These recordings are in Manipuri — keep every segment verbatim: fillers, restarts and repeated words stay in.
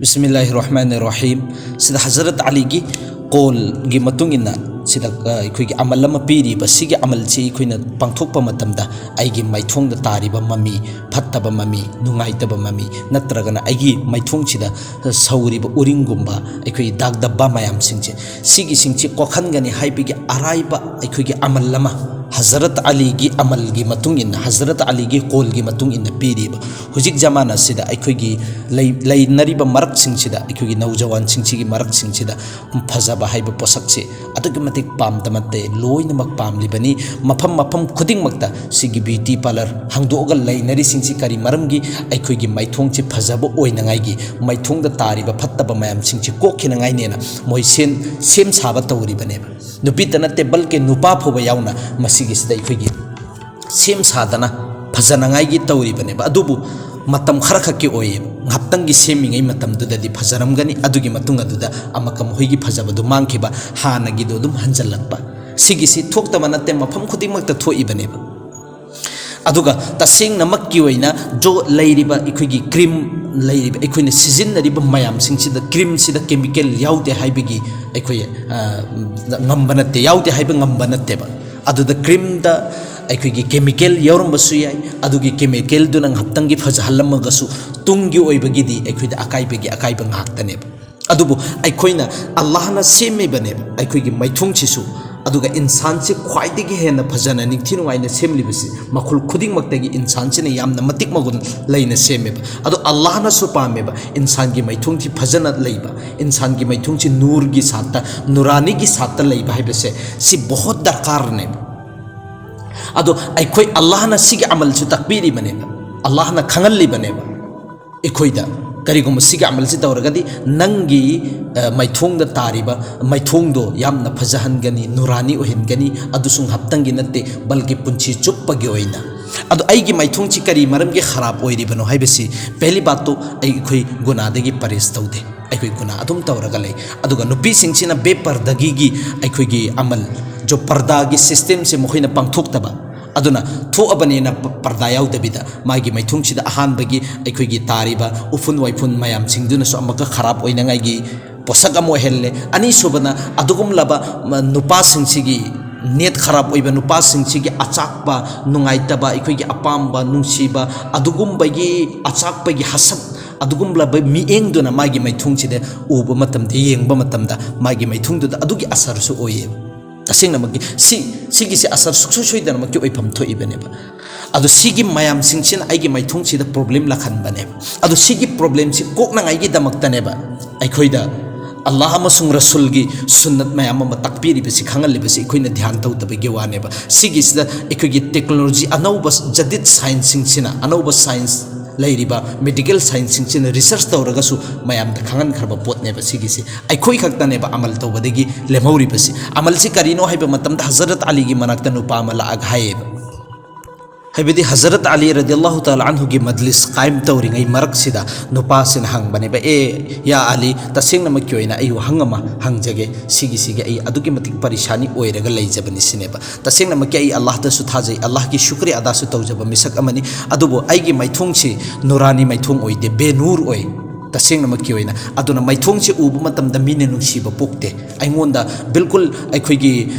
ꯕꯤꯁꯃꯤꯜꯂꯥꯍꯤꯔ ꯔꯍꯃꯥꯅꯤꯔ ꯔꯍꯤꯝ꯫ ꯁꯤꯗ ꯍꯖꯔꯠ ꯑꯂꯤꯒꯤ ꯀꯣꯜꯒꯤ ꯃꯇꯨꯡ ꯏꯟꯅ ꯁꯤꯗ, ꯑ, ꯑꯩꯈꯣꯏꯒꯤ ꯑꯃꯜ ꯑꯃ ꯄꯤꯔꯤꯕ, ꯁꯤꯒꯤ ꯑꯃꯜꯁꯤ ꯑꯩꯈꯣꯏꯅ ꯄꯥꯡꯊꯣꯛꯄ ꯃꯇꯝꯗ ꯑꯩꯒꯤ ꯃꯥꯏꯊꯣꯡꯗ ꯇꯥꯔꯤꯕ ꯃꯃꯤ, ꯐꯠꯇꯕ ꯃꯃꯤ, ꯅꯨꯡꯉꯥꯏꯇꯕ ꯃꯃꯤ, ꯅꯠꯇ꯭ꯔꯒꯅ ꯑꯩꯒꯤ ꯃꯥꯏꯊꯣꯡꯁꯤꯗ ꯁꯧꯔꯤꯕ ꯎꯔꯤꯡꯒꯨꯝꯕ, ꯑꯩꯈꯣꯏꯒꯤ ꯗꯥꯛ ꯗꯕꯥ ꯃꯌꯥꯝꯁꯤꯡꯁꯦ, ꯁꯤꯒꯤꯁꯤꯡꯁꯤ ꯀꯣꯛꯍꯟꯒꯅꯤ ꯍꯥꯏꯕꯒꯤ ꯑꯔꯥꯏꯕ ꯑꯩꯈꯣꯏꯒꯤ ꯑꯃꯜ ꯑꯃ ꯍꯖꯔꯠ ꯑꯂꯤꯒꯤ ꯑꯃꯜꯒꯤ ꯃꯇꯨꯡ ꯏꯟꯅ, ꯍꯖꯔꯠ ꯑꯂꯤꯒꯤ ꯀꯣꯜꯒꯤ ꯃꯇꯨꯡ ꯏꯟꯅ ꯄꯤꯔꯤꯕ꯫ ꯍꯧꯖꯤꯛ ꯖꯃꯥꯅꯥꯁꯤꯗ ꯑꯩꯈꯣꯏꯒꯤ ꯂꯩ-, ꯂꯩꯅꯔꯤꯕ ꯃꯔꯛꯁꯤꯡꯁꯤꯗ, ꯑꯩꯈꯣꯏꯒꯤ ꯅꯧꯖꯋꯥꯟꯁꯤꯡꯁꯤꯒꯤ ꯃꯔꯛꯁꯤꯡꯁꯤꯗ ꯐꯖꯕ ꯍꯥꯏꯕ ꯄꯣꯠꯁꯛꯁꯦ ꯑꯗꯨꯛꯀꯤ ꯃꯇꯤꯛ ꯄꯥꯝꯗ ꯅꯠꯇꯦ, ꯂꯣꯏꯅꯃꯛ ꯄꯥꯝꯂꯤꯕꯅꯤ꯫ ꯃꯐꯝ, ꯃꯐꯝ ꯈꯨꯗꯤꯡꯃꯛꯇ ꯁꯤꯒꯤ ꯕ꯭ꯌꯨꯇꯤ ꯄꯥꯔꯂꯔ ꯍꯥꯡꯗꯣꯛꯑꯒ ꯂꯩꯅꯔꯤꯁꯤꯡꯁꯤ ꯀꯔꯤ ꯃꯔꯝꯒꯤ? ꯑꯩꯈꯣꯏꯒꯤ ꯃꯥꯏꯊꯣꯡꯁꯤ ꯐꯖꯕ ꯑꯣꯏꯅꯉꯥꯏꯒꯤ, ꯃꯥꯏꯊꯣꯡꯗ ꯇꯥꯔꯤꯕ ꯐꯠꯇꯕ ꯃꯌꯥꯝꯁꯤꯡꯁꯤ ꯀꯣꯛꯈꯤꯅꯉꯥꯏꯅꯦꯅ ꯃꯣꯏ ꯁꯦꯝ, ꯁꯦꯝ ꯁꯥꯕ ꯇꯧꯔꯤꯕꯅꯦꯕ꯫ ꯅꯨꯄꯤꯇ ꯅꯠꯇꯦ, ꯕꯜꯀꯤ ꯅꯨꯄꯥ ꯐꯥꯎꯕ ꯌꯥꯎꯅ ꯃꯁꯤꯒꯤꯁꯤꯗ ꯑꯩꯈꯣꯏꯒꯤ ꯁꯦꯝ ꯁꯥꯗꯅ ꯐꯖꯅꯉꯥꯏꯒꯤ ꯇꯧꯔꯤꯕꯅꯦꯕ꯫ ꯑꯗꯨꯕꯨ ꯃꯇꯝ ꯈꯔꯈꯛꯀꯤ ꯑꯣꯏꯌꯦꯕ꯫ ꯉꯥꯏꯍꯥꯛꯇꯪꯒꯤ ꯁꯦꯝꯃꯤꯉꯩ ꯃꯇꯝꯗꯨꯗꯗꯤ ꯐꯖꯔꯝꯒꯅꯤ, ꯑꯗꯨꯒꯤ ꯃꯇꯨꯡ ꯑꯗꯨꯗ ꯑꯃꯨꯛꯀ ꯃꯈꯣꯏꯒꯤ ꯐꯖꯕꯗꯨ ꯃꯥꯡꯈꯤꯕ, ꯍꯥꯟꯅꯒꯤꯗꯨ ꯑꯗꯨꯝ ꯍꯟꯖꯜꯂꯛꯄ꯫ ꯁꯤꯒꯤꯁꯤ ꯊꯣꯛꯇꯕ ꯅꯠꯇꯦ, ꯃꯐꯝ ꯈꯨꯗꯤꯡꯃꯛꯇ ꯊꯣꯛꯏꯕꯅꯦꯕ꯫ ꯑꯗꯨꯒ ꯇꯁꯦꯡꯅꯃꯛꯀꯤ ꯑꯣꯏꯅ ꯖꯣ ꯂꯩꯔꯤꯕ ꯑꯩꯈꯣꯏꯒꯤ ꯀ꯭ꯔꯤꯝ, ꯂꯩꯔꯤꯕ ꯑꯩꯈꯣꯏꯅ ꯁꯤꯖꯤꯟꯅꯔꯤꯕ ꯃꯌꯥꯝꯁꯤꯡꯁꯤꯗ, ꯀ꯭ꯔꯤꯝꯁꯤꯗ ꯀꯦꯃꯤꯀꯦꯜ ꯌꯥꯎꯗꯦ ꯍꯥꯏꯕꯒꯤ ꯑꯩꯈꯣꯏ, ꯑ, ꯉꯝꯕ ꯅꯠꯇꯦ, ꯌꯥꯎꯗꯦ ꯍꯥꯏꯕ ꯉꯝꯕ ꯅꯠꯇꯦꯕ꯫ ꯑꯗꯨꯗ ꯀ꯭ꯔꯤꯝꯗ ꯑꯩꯈꯣꯏꯒꯤ ꯀꯦꯃꯤꯀꯦꯜ ꯌꯥꯎꯔꯝꯕꯁꯨ ꯌꯥꯏ, ꯑꯗꯨꯒꯤ ꯀꯦꯃꯤꯀꯦꯜꯗꯨꯅ ꯉꯥꯏꯍꯥꯛꯇꯪꯒꯤ ꯐꯖꯍꯜꯂꯝꯃꯒꯁꯨ ꯇꯨꯡꯒꯤ ꯑꯣꯏꯕꯒꯤꯗꯤ ꯑꯩꯈꯣꯏꯗ ꯑꯀꯥꯏꯕꯒꯤ ꯑꯀꯥꯏꯕ ꯉꯥꯛꯇꯅꯦꯕ꯫ ꯑꯗꯨꯕꯨ ꯑꯩꯈꯣꯏꯅ, ꯑꯜꯂꯥꯍꯅ ꯁꯦꯝꯃꯤꯕꯅꯦꯕ ꯑꯩꯈꯣꯏꯒꯤ ꯃꯥꯏꯊꯣꯡꯁꯤꯁꯨ, ꯑꯗꯨꯒ ꯏꯟꯁꯥꯟꯁꯤ ꯈ꯭ꯋꯥꯏꯗꯒꯤ ꯍꯦꯟꯅ ꯐꯖꯅ ꯅꯤꯡꯊꯤ ꯅꯨꯡꯉꯥꯏꯅ ꯁꯦꯝꯂꯤꯕꯁꯤ ꯃꯈꯜ ꯈꯨꯗꯤꯡꯃꯛꯇꯒꯤ ꯏꯟꯁꯥꯟꯁꯤꯅ ꯌꯥꯝꯅ ꯃꯇꯤꯛ ꯃꯒꯨꯟ ꯂꯩꯅ ꯁꯦꯝꯃꯦꯕ꯫ ꯑꯗꯣ ꯑꯜꯂꯥꯍꯅꯁꯨ ꯄꯥꯝꯃꯦꯕ ꯏꯟꯁꯥꯟꯒꯤ ꯃꯥꯏꯊꯣꯡꯁꯤ ꯐꯖꯅ ꯂꯩꯕ, ꯏꯟꯁꯥꯟꯒꯤ ꯃꯥꯏꯊꯣꯡꯁꯤ ꯅꯨꯔꯒꯤ ꯁꯥꯠꯇ, ꯅꯨꯔꯥꯅꯤꯒꯤ ꯁꯥꯠꯇ ꯂꯩꯕ ꯍꯥꯏꯕꯁꯦ, ꯁꯤ ꯕꯣꯍꯣꯠ ꯗꯔꯀꯥꯔꯅꯦꯕ꯫ ꯑꯗꯣ ꯑꯩꯈꯣꯏ, ꯑꯜꯂꯥꯍꯅ ꯁꯤꯒꯤ ꯑꯃꯜꯁꯨ ꯇꯥꯛꯄꯤꯔꯤꯕꯅꯦꯕ, ꯑꯜꯂꯥꯍꯅ ꯈꯪꯍꯜꯂꯤꯕꯅꯦꯕ ꯑꯩꯈꯣꯏꯗ꯫ ꯀꯔꯤꯒꯨꯝꯕ ꯁꯤꯒꯤ ꯑꯃꯜꯁꯤ ꯇꯧꯔꯒꯗꯤ ꯅꯪꯒꯤ, ꯑ, ꯃꯥꯏꯊꯣꯡꯗ ꯇꯥꯔꯤꯕ ꯃꯥꯏꯊꯣꯡꯗꯣ ꯌꯥꯝꯅ ꯐꯖꯍꯟꯒꯅꯤ, ꯅꯨꯔꯥꯅꯤ ꯑꯣꯏꯍꯟꯒꯅꯤ꯫ ꯑꯗꯨꯁꯨ ꯉꯥꯏꯍꯥꯛꯇꯪꯒꯤ ꯅꯠꯇꯦ, ꯕꯜꯀꯤ ꯄꯨꯟꯁꯤ ꯆꯨꯞꯄꯒꯤ ꯑꯣꯏꯅ꯫ ꯑꯗꯣ ꯑꯩꯒꯤ ꯃꯥꯏꯊꯣꯡꯁꯤ ꯀꯔꯤ ꯃꯔꯝꯒꯤ ꯈꯔꯥꯞ ꯑꯣꯏꯔꯤꯕꯅꯣ ꯍꯥꯏꯕꯁꯤ, ꯄꯦꯍꯂꯤ ꯕꯥꯠꯇꯨ, ꯑꯩꯈꯣꯏ ꯒꯨꯅꯥꯗꯒꯤ ꯄꯔꯍꯦꯖ ꯇꯧꯗꯦ, ꯑꯩꯈꯣꯏ ꯒꯨꯅꯥ ꯑꯗꯨꯝ ꯇꯧꯔꯒ ꯂꯩ꯫ ꯑꯗꯨꯒ ꯅꯨꯄꯤꯁꯤꯡꯁꯤꯅ ꯕꯦꯄꯔꯗꯒꯤꯒꯤ ꯑꯩꯈꯣꯏꯒꯤ ꯑꯃꯜ, ꯖꯣ ꯄꯔꯗꯥꯒꯤ ꯁꯤꯁꯇꯦꯝꯁꯦ ꯃꯈꯣꯏꯅ ꯄꯥꯡꯊꯣꯛꯇꯕ, ꯑꯗꯨꯅ ꯊꯣꯛꯑꯕꯅꯦꯅ ꯄ-, ꯄꯔꯗꯥ ꯌꯥꯎꯗꯕꯤꯗ ꯃꯥꯒꯤ ꯃꯥꯏꯊꯣꯡꯁꯤꯗ ꯑꯍꯥꯟꯕꯒꯤ ꯑꯩꯈꯣꯏꯒꯤ ꯇꯥꯔꯤꯕ ꯎꯐꯨꯟ ꯋꯥꯏꯐꯨꯟ ꯃꯌꯥꯝꯁꯤꯡꯗꯨꯅꯁꯨ ꯑꯃꯨꯛꯀ ꯈꯔꯥꯞ ꯑꯣꯏꯅꯉꯥꯏꯒꯤ ꯄꯣꯠꯁꯛ ꯑꯃ ꯑꯣꯏꯍꯜꯂꯦ꯫ ꯑꯅꯤꯁꯨꯕꯅ ꯑꯗꯨꯒꯨꯝꯂꯕ ꯃ-, ꯅꯨꯄꯥꯁꯤꯡꯁꯤꯒꯤ ꯅꯦꯠ ꯈꯔꯥꯞ ꯑꯣꯏꯕ ꯅꯨꯄꯥꯁꯤꯡꯁꯤꯒꯤ ꯑꯆꯥꯛꯄ, ꯅꯨꯡꯉꯥꯏꯇꯕ, ꯑꯩꯈꯣꯏꯒꯤ ꯑꯄꯥꯝꯕ, ꯅꯨꯡꯁꯤꯕ, ꯑꯗꯨꯒꯨꯝꯕꯒꯤ ꯑꯆꯥꯛꯄꯒꯤ ꯍꯁꯛ, ꯑꯗꯨꯒꯨꯝꯂꯕ ꯃꯤꯠꯌꯦꯡꯗꯨꯅ ꯃꯥꯒꯤ ꯃꯥꯏꯊꯣꯡꯁꯤꯗ ꯎꯕ ꯃꯇꯝꯗ, ꯌꯦꯡꯕ ꯃꯇꯝꯗ ꯃꯥꯒꯤ ꯃꯥꯏꯊꯣꯡꯗꯨꯗ ꯑꯗꯨꯒꯤ ꯑꯁꯔꯁꯨ ꯑꯣꯏꯌꯦꯕ꯫ ꯇꯁꯦꯡꯅꯃꯛꯀꯤ ꯁꯤ, ꯁꯤꯒꯤꯁꯦ ꯑꯁꯔ ꯁꯨꯡꯁꯣꯏ ꯁꯣꯏꯗꯅꯃꯛꯀꯤ ꯑꯣꯏꯐꯝ ꯊꯣꯛꯏꯕꯅꯦꯕ꯫ ꯑꯗꯣ ꯁꯤꯒꯤ ꯃꯌꯥꯝꯁꯤꯡꯁꯤꯅ ꯑꯩꯒꯤ ꯃꯥꯏꯊꯣꯡꯁꯤꯗ ꯄ꯭ꯔꯣꯕ꯭ꯂꯦꯝ ꯂꯥꯛꯍꯟꯕꯅꯦꯕ꯫ ꯑꯗꯣ ꯁꯤꯒꯤ ꯄ꯭ꯔꯣꯕ꯭ꯂꯦꯝꯁꯤ ꯀꯣꯛꯅꯉꯥꯏꯒꯤꯗꯃꯛꯇꯅꯦꯕ ꯑꯩꯈꯣꯏꯗ ꯑꯜꯂꯥꯍ ꯑꯃꯁꯨꯡ ꯔꯁꯨꯜꯒꯤ ꯁꯨꯟꯅꯠ ꯃꯌꯥꯝ ꯑꯃ ꯇꯥꯛꯄꯤꯔꯤꯕꯁꯤ, ꯈꯪꯍꯜꯂꯤꯕꯁꯤ ꯑꯩꯈꯣꯏꯅ ꯙ꯭ꯌꯥꯟ ꯇꯧꯗꯕꯒꯤ ꯋꯥꯅꯦꯕ꯫ ꯁꯤꯒꯤꯁꯤꯗ ꯑꯩꯈꯣꯏꯒꯤ ꯇꯦꯛꯅꯣꯂꯣꯖꯤ ꯑꯅꯧꯕ, ꯖꯗꯤꯗ ꯁꯥꯏꯟꯁꯁꯤꯡꯁꯤꯅ, ꯑꯅꯧꯕ ꯁꯥꯏꯟꯁ ꯂꯩꯔꯤꯕ ꯃꯦꯗꯤꯀꯦꯜ ꯁꯥꯏꯟꯁꯁꯤꯡꯁꯤꯅ ꯔꯤꯁꯔꯁ ꯇꯧꯔꯒꯁꯨ ꯃꯌꯥꯝꯗ ꯈꯪꯍꯟꯈ꯭ꯔꯕ ꯄꯣꯠꯅꯦꯕ꯫ ꯁꯤꯒꯤꯁꯤ ꯑꯩꯈꯣꯏ ꯈꯛꯇꯅꯦꯕ ꯑꯃꯜ ꯇꯧꯕꯗꯒꯤ ꯂꯦꯝꯍꯧꯔꯤꯕꯁꯤ꯫ ꯑꯃꯜꯁꯤ ꯀꯔꯤꯅꯣ ꯍꯥꯏꯕ ꯃꯇꯝꯗ ꯍꯖꯔꯠ ꯑꯂꯤꯒꯤ ꯃꯅꯥꯛꯇ ꯅꯨꯄꯥ ꯑꯃ ꯂꯥꯛꯑꯒ ꯍꯥꯏꯌꯦꯕ, ꯍꯥꯏꯕꯗꯤ ꯍꯖꯔꯠ ꯑꯂꯤ ꯔꯗꯤꯌꯜꯂꯥꯍꯨ ꯇꯥꯂꯥ ꯑꯟꯍꯨꯒꯤ ꯃꯖꯂꯤꯁ ꯀꯥꯏꯝ ꯇꯧꯔꯤꯉꯩ ꯃꯔꯛꯁꯤꯗ ꯅꯨꯄꯥꯁꯤꯅ ꯍꯪꯕꯅꯦꯕ, "ꯑꯦ, ꯌꯥ ꯑꯂꯤ, ꯇꯁꯦꯡꯅꯃꯛꯀꯤ ꯑꯣꯏꯅ ꯑꯩ ꯋꯥꯍꯪ ꯑꯃ ꯍꯪꯖꯒꯦ, ꯁꯤꯒꯤꯁꯤꯒꯤ ꯑꯩ ꯑꯗꯨꯛꯀꯤ ꯃꯇꯤꯛ ꯄꯔꯤꯁꯥꯅꯤ ꯑꯣꯏꯔꯒ ꯂꯩꯖꯕꯅꯤ" ꯁꯤꯅꯦꯕ꯫ ꯇꯁꯦꯡꯅꯃꯛꯀꯤ ꯑꯩ ꯑꯜꯂꯥꯍꯗꯁꯨ ꯊꯥꯖꯩ, ꯑꯜꯂꯥꯍꯒꯤ ꯁꯨꯀ꯭ꯔꯤꯌꯥ ꯑꯗꯥꯁꯨ ꯇꯧꯖꯕ ꯃꯤꯁꯛ ꯑꯃꯅꯤ, ꯑꯗꯨꯕꯨ ꯑꯩꯒꯤ ꯃꯥꯏꯊꯣꯡꯁꯤ ꯅꯨꯔꯥꯅꯤ ꯃꯥꯏꯊꯣꯡ ꯑꯣꯏꯗꯦ, ꯕꯦꯅꯨꯔ ꯑꯣꯏ ꯇꯁꯦꯡꯅꯃꯛꯀꯤ ꯑꯣꯏꯅ꯫ ꯑꯗꯨꯅ ꯃꯥꯏꯊꯣꯡꯁꯤ ꯎꯕ ꯃꯇꯝꯗ ꯃꯤꯅ ꯅꯨꯡꯁꯤꯕ ꯄꯣꯛꯇꯦ꯫ ꯑꯩꯉꯣꯟꯗ ꯕꯤꯜꯀꯨꯜ ꯑꯩꯈꯣꯏꯒꯤ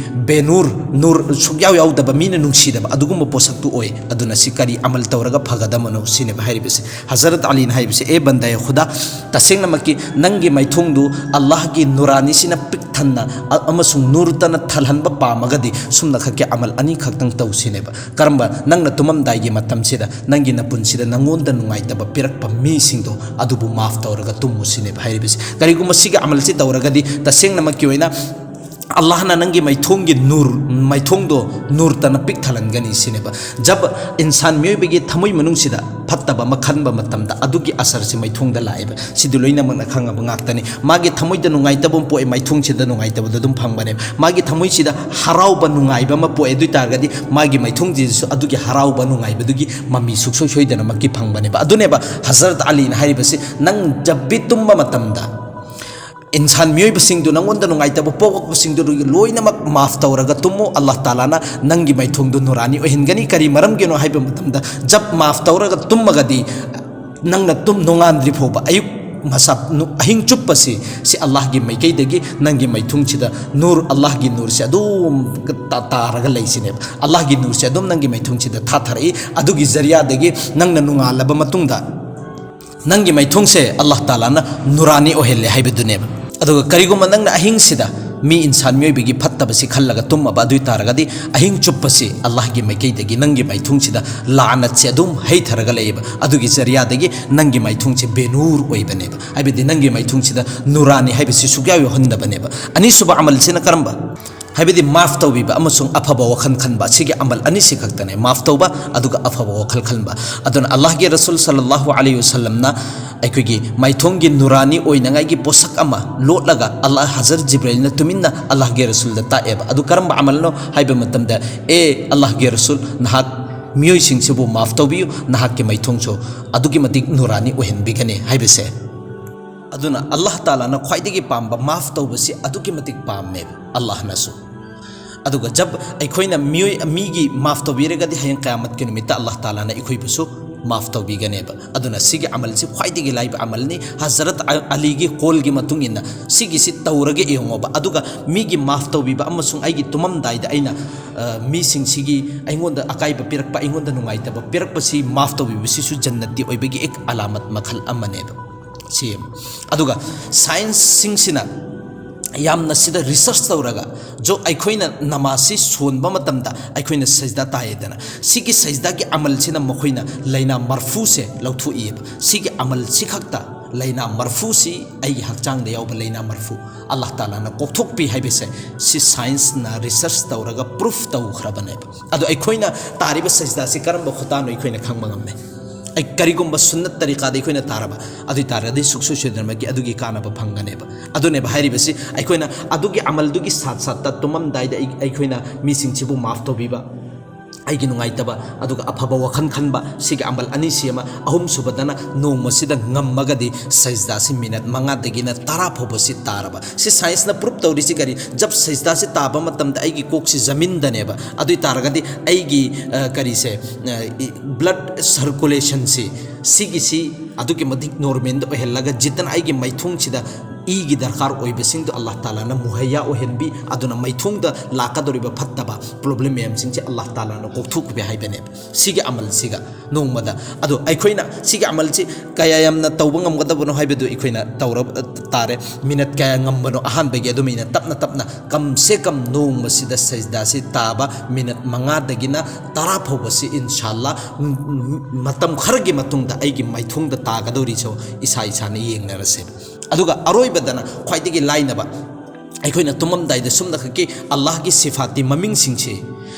ꯕꯦꯅꯨꯔ, ꯅꯨꯔ ꯁꯨꯛꯌꯥꯎ ꯌꯥꯎꯗꯕ, ꯃꯤꯅ ꯅꯨꯡꯁꯤꯗꯕ ꯑꯗꯨꯒꯨꯝꯕ ꯄꯣꯠꯁꯛꯇꯨ ꯑꯣꯏ꯫ ꯑꯗꯨꯅ ꯁꯤ ꯀꯔꯤ ꯑꯃꯜ ꯇꯧꯔꯒ ꯐꯒꯗꯕꯅꯣ ꯁꯤꯅꯦꯕ ꯍꯥꯏꯔꯤꯕꯁꯦ꯫ ꯍꯖꯔꯠ ꯑꯂꯤꯅ ꯍꯥꯏꯕꯁꯦ, "ꯑꯦ ꯕꯟꯗꯥꯌꯦ ꯈꯨꯗꯥ, ꯇꯁꯦꯡꯅꯃꯛꯀꯤ ꯅꯪꯒꯤ ꯃꯥꯏꯊꯣꯡꯗꯨ ꯑꯜꯂꯥꯍꯒꯤ ꯅꯨꯔꯥꯅꯤꯁꯤꯅ ꯄꯤꯛ ꯊꯟꯅ ꯑ-, ꯑꯃꯁꯨꯡ ꯅꯨꯔꯇꯅ ꯊꯜꯍꯟꯕ ꯄꯥꯝꯃꯒꯗꯤ ꯁꯨꯝꯅ ꯈꯛꯀꯤ ꯑꯃꯜ ꯑꯅꯤꯈꯛꯇꯪ ꯇꯧ" ꯁꯤꯅꯦꯕ꯫ ꯀꯔꯝꯕ? ꯅꯪꯅ ꯇꯨꯝꯃꯝꯗꯥꯏꯒꯤ ꯃꯇꯝꯁꯤꯗ ꯅꯪꯒꯤ ꯅꯄꯨꯟꯁꯤꯗ ꯅꯪꯉꯣꯟꯗ ꯅꯨꯡꯉꯥꯏꯇꯕ ꯄꯤꯔꯛꯄ ꯃꯤꯁꯤꯡꯗꯣ ꯑꯗꯨꯕꯨ ꯃꯥꯐ ꯇꯧꯔꯒ ꯇꯨꯝꯃꯨ ꯁꯤꯅꯦꯕ ꯍꯥꯏꯔꯤꯕꯁꯦ꯫ ꯀꯔꯤꯒꯨꯝꯕ ꯁꯤꯒꯤ ꯑꯃꯜꯁꯤ ꯇꯧꯔꯒꯗꯤ ꯇꯁꯦꯡꯅꯃꯛꯀꯤ ꯑꯣꯏꯅ ꯑꯜꯂꯥꯍꯅ ꯅꯪꯒꯤ ꯃꯥꯏꯊꯣꯡꯒꯤ ꯅꯨꯔ, ꯃꯥꯏꯊꯣꯡꯗꯣ ꯅꯨꯔꯇꯅ ꯄꯤꯛ ꯊꯜꯍꯟꯒꯅꯤ ꯁꯤꯅꯦꯕ꯫ ꯖꯕ ꯏꯟꯁꯥꯟ, ꯃꯤꯑꯣꯏꯕꯒꯤ ꯊꯃꯣꯏ ꯃꯅꯨꯡꯁꯤꯗ ꯐꯠꯇꯕ ꯑꯃ ꯈꯟꯕ ꯃꯇꯝꯗ ꯑꯗꯨꯒꯤ ꯑꯁꯔꯁꯤ ꯃꯥꯏꯊꯣꯡꯗ ꯂꯥꯛꯑꯦꯕ꯫ ꯁꯤꯗꯤ ꯂꯣꯏꯅꯃꯛꯅ ꯈꯪꯉꯕ ꯉꯥꯛꯇꯅꯤ꯫ ꯃꯥꯒꯤ ꯊꯃꯣꯏꯗ ꯅꯨꯡꯉꯥꯏꯇꯕ ꯑꯃ ꯄꯣꯛꯑꯦ, ꯃꯥꯏꯊꯣꯡꯁꯤꯗ ꯅꯨꯡꯉꯥꯏꯇꯕꯗꯣ ꯑꯗꯨꯝ ꯐꯪꯕꯅꯦꯕ꯫ ꯃꯥꯒꯤ ꯊꯃꯣꯏꯁꯤꯗ ꯍꯔꯥꯎꯕ ꯅꯨꯡꯉꯥꯏꯕ ꯑꯃ ꯄꯣꯛꯑꯦ, ꯑꯗꯨ ꯑꯣꯏ ꯇꯥꯔꯒꯗꯤ ꯃꯥꯒꯤ ꯃꯥꯏꯊꯣꯡꯁꯤꯗꯁꯨ ꯑꯗꯨꯒꯤ ꯍꯔꯥꯎꯕ ꯅꯨꯡꯉꯥꯏꯕꯗꯨꯒꯤ ꯃꯃꯤ ꯁꯨꯡꯁꯣꯏ ꯁꯣꯏꯗꯅꯃꯛꯀꯤ ꯐꯪꯕꯅꯦꯕ꯫ ꯑꯗꯨꯅꯦꯕ ꯍꯖꯔꯠ ꯑꯂꯤꯅ ꯍꯥꯏꯔꯤꯕꯁꯤ, "ꯅꯪ ꯖꯕ ꯚꯤ ꯇꯨꯝꯕ ꯃꯇꯝꯗ ꯏꯟꯁꯥꯟ ꯃꯤꯑꯣꯏꯕꯁꯤꯡꯗꯨ, ꯅꯪꯉꯣꯟꯗ ꯅꯨꯡꯉꯥꯏꯇꯕ ꯄꯣꯛꯂꯛꯄꯁꯤꯡꯗꯨ ꯂꯣꯏꯅꯃꯛ ꯃꯥꯐ ꯇꯧꯔꯒ ꯇꯨꯝꯃꯨ꯫ ꯑꯜꯂꯥꯍ ꯇꯥꯂꯥꯅ ꯅꯪꯒꯤ ꯃꯥꯏꯊꯣꯡꯗꯨ ꯅꯨꯔꯥꯅꯤ ꯑꯣꯏꯍꯟꯒꯅꯤ꯫ ꯀꯔꯤ ꯃꯔꯝꯒꯤꯅꯣ ꯍꯥꯏꯕ ꯃꯇꯝꯗ, ꯖꯕ ꯃꯥꯐ ꯇꯧꯔꯒ ꯇꯨꯝꯃꯒꯗꯤ, ꯅꯪꯅ ꯇꯨꯝ ꯅꯣꯡꯉꯥꯟꯗ꯭ꯔꯤ ꯐꯥꯎꯕ, ꯑꯌꯨꯛ ꯃꯁꯥ, ꯅꯨ-, ꯑꯍꯤꯡ ꯆꯨꯞꯄꯁꯤ, ꯁꯤ ꯑꯜꯂꯥꯍꯒꯤ ꯃꯥꯏꯀꯩꯗꯒꯤ ꯅꯪꯒꯤ ꯃꯥꯏꯊꯣꯡꯁꯤꯗ ꯅꯨꯔ, ꯑꯜꯂꯥꯍꯒꯤ ꯅꯨꯔꯁꯤ ꯑꯗꯨꯝ ꯇꯥ-, ꯇꯥꯔꯒ ꯂꯩꯁꯤꯅꯦꯕ꯫ ꯑꯜꯂꯥꯍꯒꯤ ꯅꯨꯔꯁꯤ ꯑꯗꯨꯝ ꯅꯪꯒꯤ ꯃꯥꯏꯊꯣꯡꯁꯤꯗ ꯊꯥꯊꯔꯛꯏ꯫ ꯑꯗꯨꯒꯤ ꯖꯔꯤꯌꯥꯗꯒꯤ ꯅꯪꯅ ꯅꯣꯡꯉꯥꯜꯂꯕ ꯃꯇꯨꯡꯗ ꯅꯪꯒꯤ ꯃꯥꯏꯊꯣꯡꯁꯦ ꯑꯜꯂꯥꯍ ꯇꯥꯂꯥꯅ ꯅꯨꯔꯥꯅꯤ ꯑꯣꯏꯍꯜꯂꯦ ꯍꯥꯏꯕꯗꯨꯅꯦꯕ꯫ ꯑꯗꯨꯒ ꯀꯔꯤꯒꯨꯝꯕ ꯅꯪꯅ ꯑꯍꯤꯡꯁꯤꯗ ꯃꯤ ꯏꯟꯁꯥꯟ ꯃꯤꯑꯣꯏꯕꯒꯤ ꯐꯠꯇꯕꯁꯤ ꯈꯜꯂꯒ ꯇꯨꯝꯃꯕ ꯑꯗꯨ ꯑꯣꯏ ꯇꯥꯔꯒꯗꯤ, ꯑꯍꯤꯡ ꯆꯨꯞꯄꯁꯤ ꯑꯜꯂꯥꯍꯒꯤ ꯃꯥꯏꯀꯩꯗꯒꯤ ꯅꯪꯒꯤ ꯃꯥꯏꯊꯣꯡꯁꯤꯗ ꯂꯥꯅꯠꯁꯦ ꯑꯗꯨꯝ ꯍꯩꯊꯔꯒ ꯂꯩꯌꯦꯕ꯫ ꯑꯗꯨꯒꯤ ꯖꯔꯤꯌꯥꯗꯒꯤ ꯅꯪꯒꯤ ꯃꯥꯏꯊꯣꯡꯁꯦ ꯕꯦꯅꯨꯔ ꯑꯣꯏꯕꯅꯦꯕ, ꯍꯥꯏꯕꯗꯤ ꯅꯪꯒꯤ ꯃꯥꯏꯊꯣꯡꯁꯤꯗ ꯅꯨꯔꯥꯅꯤ ꯍꯥꯏꯕꯁꯤ ꯁꯨꯛꯌꯥ ꯌꯥꯎꯍꯟꯗꯕꯅꯦꯕ꯫ ꯑꯅꯤꯁꯨꯕ ꯑꯃꯜꯁꯤꯅ ꯀꯔꯝꯕ? ꯍꯥꯏꯕꯗꯤ ꯃꯥꯐ ꯇꯧꯕꯤꯕ ꯑꯃꯁꯨꯡ ꯑꯐꯕ ꯋꯥꯈꯜ ꯈꯟꯕ, ꯑꯁꯤꯒꯤ ꯑꯃꯜ ꯑꯅꯤꯁꯤ ꯈꯛꯇꯅꯦ, ꯃꯥꯐ ꯇꯧꯕ ꯑꯗꯨꯒ ꯑꯐꯕ ꯋꯥꯈꯜ ꯈꯟꯕ꯫ ꯑꯗꯨꯅ ꯑꯜꯂꯥꯍꯒꯤ ꯔꯁꯨꯜ ꯁꯜꯂꯜꯂꯥꯍꯨ ꯑꯂꯩꯍꯤ ꯋꯁꯜꯂꯝꯅ ꯑꯩꯈꯣꯏꯒꯤ ꯃꯥꯏꯊꯣꯡꯒꯤ ꯅꯨꯔꯥꯅꯤ ꯑꯣꯏꯅꯉꯥꯏꯒꯤ ꯄꯣꯠꯁꯛ ꯑꯃ ꯂꯣꯠꯂꯒ ꯑꯜꯂꯥꯍ, ꯍꯖꯔꯠ ꯖꯤꯕ꯭ꯔꯥꯏꯜꯅ ꯇꯨꯃꯤꯟꯅ ꯑꯜꯂꯥꯍꯒꯤ ꯔꯁꯨꯜꯗ ꯇꯥꯛꯑꯦꯕ꯫ ꯑꯗꯨ ꯀꯔꯝꯕ ꯑꯃꯜꯅꯣ ꯍꯥꯏꯕ ꯃꯇꯝꯗ, "ꯑꯦ ꯑꯜꯂꯥꯍꯒꯤ ꯔꯁꯨꯜ, ꯅꯍꯥꯛ ꯃꯤꯑꯣꯏꯁꯤꯡꯁꯤꯕꯨ ꯃꯥꯐ ꯇꯧꯕꯤꯌꯨ, ꯅꯍꯥꯛꯀꯤ ꯃꯥꯏꯊꯣꯡꯁꯨ ꯑꯗꯨꯛꯀꯤ ꯃꯇꯤꯛ ꯅꯨꯔꯥꯅꯤ ꯑꯣꯏꯍꯟꯕꯤꯒꯅꯤ" ꯍꯥꯏꯕꯁꯦ꯫ ꯑꯗꯨꯅ ꯑꯜꯂꯥꯍ ꯇꯥꯂꯥꯅ ꯈ꯭ꯋꯥꯏꯗꯒꯤ ꯄꯥꯝꯕ ꯃꯥꯐ ꯇꯧꯕꯁꯤ ꯑꯗꯨꯛꯀꯤ ꯃꯇꯤꯛ ꯄꯥꯝꯃꯦꯕ ꯑꯜꯂꯥꯍꯅꯁꯨ꯫ ꯑꯗꯨꯒ ꯖꯕ ꯑꯩꯈꯣꯏꯅ ꯃꯤꯑꯣꯏ, ꯃꯤꯒꯤ ꯃꯥꯐ ꯇꯧꯕꯤꯔꯒꯗꯤ ꯍꯌꯦꯡ ꯀꯌꯥꯃꯠꯀꯤ ꯅꯨꯃꯤꯠꯇ ꯑꯜꯂꯥꯍ ꯇꯥꯂꯥꯅ ꯑꯩꯈꯣꯏꯕꯨꯁꯨ ꯃꯥꯐ ꯇꯧꯕꯤꯒꯅꯦꯕ꯫ ꯑꯗꯨꯅ ꯁꯤꯒꯤ ꯑꯃꯜꯁꯤ ꯈ꯭ꯋꯥꯏꯗꯒꯤ ꯂꯥꯏꯕ ꯑꯃꯜꯅꯤ꯫ ꯍꯖꯔꯠ ꯑ-, ꯑꯂꯤꯒꯤ ꯀꯣꯜꯒꯤ ꯃꯇꯨꯡ ꯏꯟꯅ ꯁꯤꯒꯤꯁꯤ ꯇꯧꯔꯒ ꯌꯦꯡꯉꯣꯕ꯫ ꯑꯗꯨꯒ ꯃꯤꯒꯤ ꯃꯥꯐ ꯇꯧꯕꯤꯕ ꯑꯃꯁꯨꯡ ꯑꯩꯒꯤ ꯇꯨꯝꯃꯝꯗꯥꯏꯗ ꯑꯩꯅ, ꯑ, ꯃꯤꯁꯤꯡꯁꯤꯒꯤ ꯑꯩꯉꯣꯟꯗ ꯑꯀꯥꯏꯕ ꯄꯤꯔꯛꯄ, ꯑꯩꯉꯣꯟꯗ ꯅꯨꯡꯉꯥꯏꯇꯕ ꯄꯤꯔꯛꯄꯁꯤ ꯃꯥꯐ ꯇꯧꯕꯤꯕꯁꯤꯁꯨ ꯖꯟꯅꯠꯇꯤ ꯑꯣꯏꯕꯒꯤ ꯑꯦꯛ ꯑꯂꯥꯃꯠ ꯃꯈꯜ ꯑꯃꯅꯦꯕ꯫ ꯁꯤ ꯑꯃ꯫ ꯑꯗꯨꯒ ꯁꯥꯏꯟꯁꯁꯤꯡꯁꯤꯅ ꯌꯥꯝꯅ ꯁꯤꯗ ꯔꯤꯁꯔꯁ ꯇꯧꯔꯒ, ꯖꯣ, ꯑꯩꯈꯣꯏꯅ ꯅꯃꯥꯖꯁꯤ ꯁꯣꯟꯕ ꯃꯇꯝꯗ ꯑꯩꯈꯣꯏꯅ ꯁꯖꯗꯥ ꯇꯥꯏꯌꯦꯗꯅ, ꯁꯤꯒꯤ ꯁꯖꯗꯥꯒꯤ ꯑꯃꯜꯁꯤꯅ ꯃꯈꯣꯏꯅ ꯂꯥꯏꯅꯥ ꯃꯔꯐꯨꯁꯦ ꯂꯧꯊꯣꯛꯏꯑꯕ꯫ ꯁꯤꯒꯤ ꯑꯃꯜꯁꯤ ꯈꯛꯇ, ꯂꯥꯏꯅꯥ ꯃꯔꯐꯨꯁꯤ, ꯑꯩꯒꯤ ꯍꯛꯆꯥꯡꯗ ꯌꯥꯎꯕ ꯂꯥꯏꯅꯥ ꯃꯔꯐꯨ ꯑꯜꯂꯥꯍ ꯇꯥꯂꯥꯅ ꯀꯣꯛꯊꯣꯛꯄꯤ ꯍꯥꯏꯕꯁꯦ, ꯁꯤ ꯁꯥꯏꯟꯁꯅ ꯔꯤꯁꯔꯁ ꯇꯧꯔꯒ ꯄ꯭ꯔꯨꯐ ꯇꯧꯈ꯭ꯔꯕꯅꯦꯕ꯫ ꯑꯗꯣ ꯑꯩꯈꯣꯏꯅ ꯇꯥꯔꯤꯕ ꯁꯖꯗꯥꯁꯤ ꯀꯔꯝꯕ ꯈꯨꯇꯥꯅꯣ ꯑꯩꯈꯣꯏꯅ ꯈꯪꯕ ꯉꯝꯃꯦ꯫ ꯑꯩ ꯀꯔꯤꯒꯨꯝꯕ ꯁꯨꯟꯅꯠ ꯇꯔꯤꯀꯥꯗ ꯑꯩꯈꯣꯏꯅ ꯇꯥꯔꯕ ꯑꯗꯨ ꯑꯣꯏ ꯇꯥꯔꯒꯗꯤ ꯁꯨꯛꯁꯣꯏ ꯁꯣꯏꯗꯅꯃꯛꯀꯤ ꯑꯗꯨꯒꯤ ꯀꯥꯟꯅꯕ ꯐꯪꯒꯅꯦꯕ꯫ ꯑꯗꯨꯅꯦꯕ ꯍꯥꯏꯔꯤꯕꯁꯤ, ꯑꯩꯈꯣꯏꯅ ꯑꯗꯨꯒꯤ ꯑꯃꯜꯗꯨꯒꯤ ꯁꯥꯠ ꯁꯥꯠꯇ ꯇꯨꯝꯃꯝꯗꯥꯏꯗ ꯑꯩ-, ꯑꯩꯈꯣꯏꯅ ꯃꯤꯁꯤꯡꯁꯤꯕꯨ ꯃꯥꯐ ꯇꯧꯕꯤꯕ, ꯑꯩꯒꯤ ꯅꯨꯡꯉꯥꯏꯇꯕ, ꯑꯗꯨꯒ ꯑꯐꯕ ꯋꯥꯈꯜ ꯈꯟꯕ, ꯁꯤꯒꯤ ꯑꯃꯜ ꯑꯅꯤꯁꯤ ꯑꯃ, ꯑꯍꯨꯝꯁꯨꯕꯗꯅ ꯅꯣꯡꯃꯁꯤꯗ ꯉꯝꯃꯒꯗꯤ ꯁꯖꯗꯥꯁꯤ ꯃꯤꯅꯠ ꯃꯉꯥꯗꯒꯤꯅ ꯇꯔꯥ ꯐꯥꯎꯕꯁꯤ ꯇꯥꯔꯕ꯫ ꯁꯤ ꯁꯥꯏꯟꯁꯅ ꯄ꯭ꯔꯨꯞ ꯇꯧꯔꯤꯁꯤ ꯀꯔꯤ? ꯖꯕ ꯁꯖꯗꯥꯁꯤ ꯇꯥꯕ ꯃꯇꯝꯗ ꯑꯩꯒꯤ ꯀꯣꯛꯁꯤ ꯖꯃꯤꯟꯗꯅꯦꯕ꯫ ꯑꯗꯨ ꯑꯣꯏ ꯇꯥꯔꯒꯗꯤ ꯑꯩꯒꯤ, ꯑ, ꯀꯔꯤꯁꯦ, ꯑ, ꯏ-, ꯕ꯭ꯂꯗ ꯁꯔꯀꯨꯂꯦꯁꯟꯁꯤ, ꯁꯤꯒꯤꯁꯤ ꯑꯗꯨꯛꯀꯤ ꯃꯇꯤꯛ ꯅꯣꯔꯃꯦꯜꯗ ꯑꯣꯏꯍꯜꯂꯒ, ꯖꯤꯠꯇꯅ ꯑꯩꯒꯤ ꯃꯥꯏꯊꯣꯡꯁꯤꯗ ꯏꯒꯤ ꯗꯔꯀꯥꯔ ꯑꯣꯏꯕꯁꯤꯡꯗꯣ ꯑꯜꯂꯥꯍ ꯇꯥꯂꯥꯅ ꯃꯨꯍꯩꯌꯥ ꯑꯣꯏꯍꯟꯕꯤ, ꯑꯗꯨꯅ ꯃꯥꯏꯊꯣꯡꯗ ꯂꯥꯛꯀꯗꯧꯔꯤꯕ ꯐꯠꯇꯕ ꯄ꯭ꯔꯣꯕ꯭ꯂꯦꯝ ꯃꯌꯥꯝꯁꯤꯡꯁꯦ ꯑꯜꯂꯥꯍ ꯇꯥꯂꯥꯅ ꯀꯣꯛꯊꯣꯛꯄꯤ ꯍꯥꯏꯕꯅꯦꯕ ꯁꯤꯒꯤ ꯑꯃꯜꯁꯤꯒ ꯅꯣꯡꯃꯗ꯫ ꯑꯗꯣ ꯑꯩꯈꯣꯏꯅ ꯁꯤꯒꯤ ꯑꯃꯜꯁꯤ ꯀꯌꯥ ꯌꯥꯝꯅ ꯇꯧꯕ ꯉꯝꯒꯗꯕꯅꯣ ꯍꯥꯏꯕꯗꯨ ꯑꯩꯈꯣꯏꯅ ꯇꯧꯔꯕ ꯇꯥꯔꯦ꯫ ꯃꯤꯅꯠ ꯀꯌꯥ ꯉꯝꯕꯅꯣ ꯑꯍꯥꯟꯕꯒꯤ, ꯑꯗꯨꯃꯥꯏꯅ ꯇꯞꯅ ꯇꯞꯅ ꯀꯝ ꯁꯦ ꯀꯝ ꯅꯣꯡꯃꯁꯤꯗ ꯁꯖꯗꯥꯁꯤ ꯇꯥꯕ ꯃꯤꯅꯠ ꯃꯉꯥꯗꯒꯤꯅ ꯇꯔꯥ ꯐꯥꯎꯕꯁꯤ ꯏꯟꯁꯥꯜꯂꯥ ꯃꯇꯝ ꯈꯔꯒꯤ ꯃꯇꯨꯡꯗ ꯑꯩꯒꯤ ꯃꯥꯏꯊꯣꯡꯗ ꯇꯥꯒꯗꯧꯔꯤꯁꯨ ꯏꯁꯥ ꯏꯁꯥꯅ ꯌꯦꯡꯅꯔꯁꯦ꯫ ꯑꯗꯨꯒ ꯑꯔꯣꯏꯕꯗꯅ ꯈ꯭ꯋꯥꯏꯗꯒꯤ ꯂꯥꯏꯅꯕ, ꯑꯩꯈꯣꯏꯅ ꯇꯨꯝꯃꯝꯗꯥꯏꯗ ꯁꯨꯝꯅꯈꯛꯀꯤ ꯑꯜꯂꯥꯍꯒꯤ ꯁꯤꯐꯥꯠꯇꯤ ꯃꯃꯤꯡꯁꯤꯡꯁꯦ,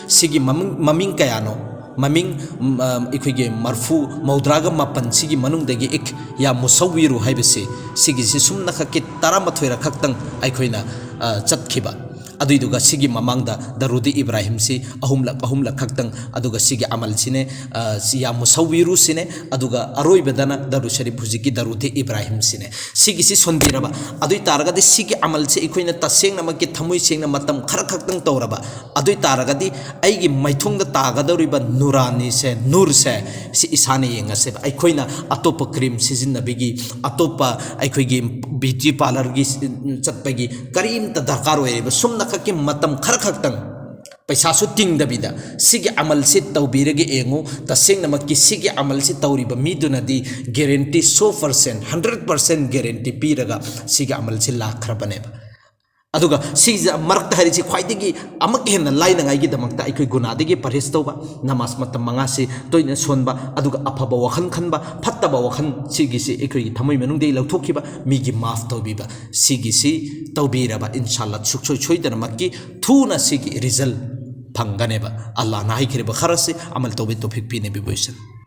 ꯁꯤꯒꯤ ꯃꯃꯤꯡ, ꯃꯃꯤꯡ ꯀꯌꯥꯅꯣ? ꯃꯃꯤꯡ, ꯎꯝ, ꯑ, ꯑꯩꯈꯣꯏꯒꯤ ꯃꯔꯐꯨ, ꯃꯧꯗ꯭ꯔꯥꯒ ꯃꯥꯄꯟ ꯁꯤꯒꯤ ꯃꯅꯨꯡꯗꯒꯤ ꯏꯛ ꯌꯥ ꯃꯨꯁꯧꯋꯤꯔꯨ ꯍꯥꯏꯕꯁꯤ, ꯁꯤꯒꯤꯁꯤ ꯁꯨꯝꯅꯈꯛꯀꯤ ꯇꯔꯥꯃꯥꯊꯣꯏꯔꯛ ꯈꯛꯇꯪ ꯑꯩꯈꯣꯏꯅ, ꯑ, ꯆꯠꯈꯤꯕ꯫ ꯑꯗꯨꯏꯗꯨꯒ ꯁꯤꯒꯤ ꯃꯃꯥꯡꯗ ꯗꯔꯨꯗꯤ ꯏꯕ꯭ꯔꯥꯍꯤꯝꯁꯤ ꯑꯍꯨꯝꯂꯛ, ꯑꯍꯨꯝꯂꯛ ꯈꯛꯇꯪ, ꯑꯗꯨꯒ ꯁꯤꯒꯤ ꯑꯃꯜꯁꯤꯅꯦ, ꯑ, ꯁꯤ ꯌꯥ ꯃꯨꯁꯧꯋꯤꯔꯨꯁꯤꯅꯦ, ꯑꯗꯨꯒ ꯑꯔꯣꯏꯕꯗꯅ ꯗꯔꯨ ꯁꯔꯤꯐ, ꯍꯧꯖꯤꯛꯀꯤ ꯗꯔꯨꯗꯤ ꯏꯕ꯭ꯔꯥꯍꯤꯝꯁꯤꯅꯦ꯫ ꯁꯤꯒꯤꯁꯤ ꯁꯣꯟꯕꯤꯔꯕ, ꯑꯗꯨ ꯑꯣꯏ ꯇꯥꯔꯒꯗꯤ ꯁꯤꯒꯤ ꯑꯃꯜꯁꯤ ꯑꯩꯈꯣꯏꯅ ꯇꯁꯦꯡꯅꯃꯛꯀꯤ ꯊꯃꯣꯏ ꯁꯦꯡꯅ ꯃꯇꯝ ꯈꯔ ꯈꯛꯇꯪ ꯇꯧꯔꯕ, ꯑꯗꯨ ꯑꯣꯏ ꯇꯥꯔꯒꯗꯤ ꯑꯩꯒꯤ ꯃꯥꯏꯊꯣꯡꯗ ꯇꯥꯒꯗꯧꯔꯤꯕ ꯅꯨꯔꯥꯅꯤꯁꯦ, ꯅꯨꯔꯁꯦ, ꯁꯤ ꯏꯁꯥꯅ ꯌꯦꯡꯉꯁꯦꯕ꯫ ꯑꯩꯈꯣꯏꯅ ꯑꯇꯣꯞꯄ ꯀ꯭ꯔꯤꯝ ꯁꯤꯖꯤꯟꯅꯕꯒꯤ, ꯑꯇꯣꯞꯄ ꯑꯩꯈꯣꯏꯒꯤ ꯕ꯭ꯌꯨꯇꯤ ꯄꯥꯔꯂꯔꯒꯤ ꯆꯠꯄꯒꯤ ꯀꯔꯤꯝꯇ ꯗꯔꯀꯥꯔ ꯑꯣꯏꯔꯤꯕ, ꯁꯨꯝꯅꯈꯛꯀꯤ ꯃꯇꯝ ꯈꯔ ꯈꯛꯇꯪ ꯄꯩꯁꯥꯁꯨ ꯇꯤꯡꯗꯕꯤꯗ ꯁꯤꯒꯤ ꯑꯃꯜꯁꯤ ꯇꯧꯕꯤꯔꯒ ꯌꯦꯡꯉꯨ꯫ ꯇꯁꯦꯡꯅꯃꯛꯀꯤ ꯁꯤꯒꯤ ꯑꯃꯜꯁꯤ ꯇꯧꯔꯤꯕ ꯃꯤꯗꯨꯅꯗꯤ ꯒꯦꯔꯦꯟꯇꯤ ꯁꯣ ꯄꯔꯁꯦꯟ, ꯍꯟꯗ꯭ꯔꯦꯠ ꯄꯔꯁꯦꯟ ꯒꯦꯔꯦꯟꯇꯤ ꯄꯤꯔꯒ ꯁꯤꯒꯤ ꯑꯃꯜꯁꯤ ꯂꯥꯛꯈ꯭ꯔꯕꯅꯦꯕ꯫ ꯑꯗꯨꯒ ꯁꯤꯁꯦ ꯃꯔꯛꯇ ꯍꯥꯏꯔꯤꯁꯤ ꯈ꯭ꯋꯥꯏꯗꯒꯤ ꯑꯃꯨꯛ ꯍꯦꯟꯅ ꯂꯥꯏꯅꯉꯥꯏꯒꯤꯗꯃꯛꯇ ꯑꯩꯈꯣꯏ ꯒꯨꯅꯥꯗꯒꯤ ꯄꯔꯍꯦꯖ ꯇꯧꯕ, ꯅꯃꯥꯖ ꯃꯇꯝ ꯃꯉꯥꯁꯤ ꯇꯣꯏꯅ ꯁꯣꯟꯕ, ꯑꯗꯨꯒ ꯑꯐꯕ ꯋꯥꯈꯜ ꯈꯟꯕ, ꯐꯠꯇꯕ ꯋꯥꯈꯜ ꯁꯤꯒꯤꯁꯤ ꯑꯩꯈꯣꯏꯒꯤ ꯊꯃꯣꯏ ꯃꯅꯨꯡꯗꯒꯤ ꯂꯧꯊꯣꯛꯈꯤꯕ, ꯃꯤꯒꯤ ꯃꯥꯐ ꯇꯧꯕꯤꯕ, ꯁꯤꯒꯤꯁꯤ ꯇꯧꯕꯤꯔꯕ ꯏꯟꯁꯥꯜꯂꯥ ꯁꯨꯡꯁꯣꯏ ꯁꯣꯏꯗꯅꯃꯛꯀꯤ ꯊꯨꯅ ꯁꯤꯒꯤ ꯔꯤꯖꯜ ꯐꯪꯒꯅꯦꯕ꯫ ꯑꯜꯂꯥꯍꯅ ꯍꯥꯏꯈꯤꯕ ꯈꯔꯁꯤ ꯑꯃꯜ ꯇꯧꯕꯩ ꯇꯧꯐꯤꯛ ꯄꯤꯅꯕꯤꯕ ꯑꯣꯏꯁꯅꯨ꯫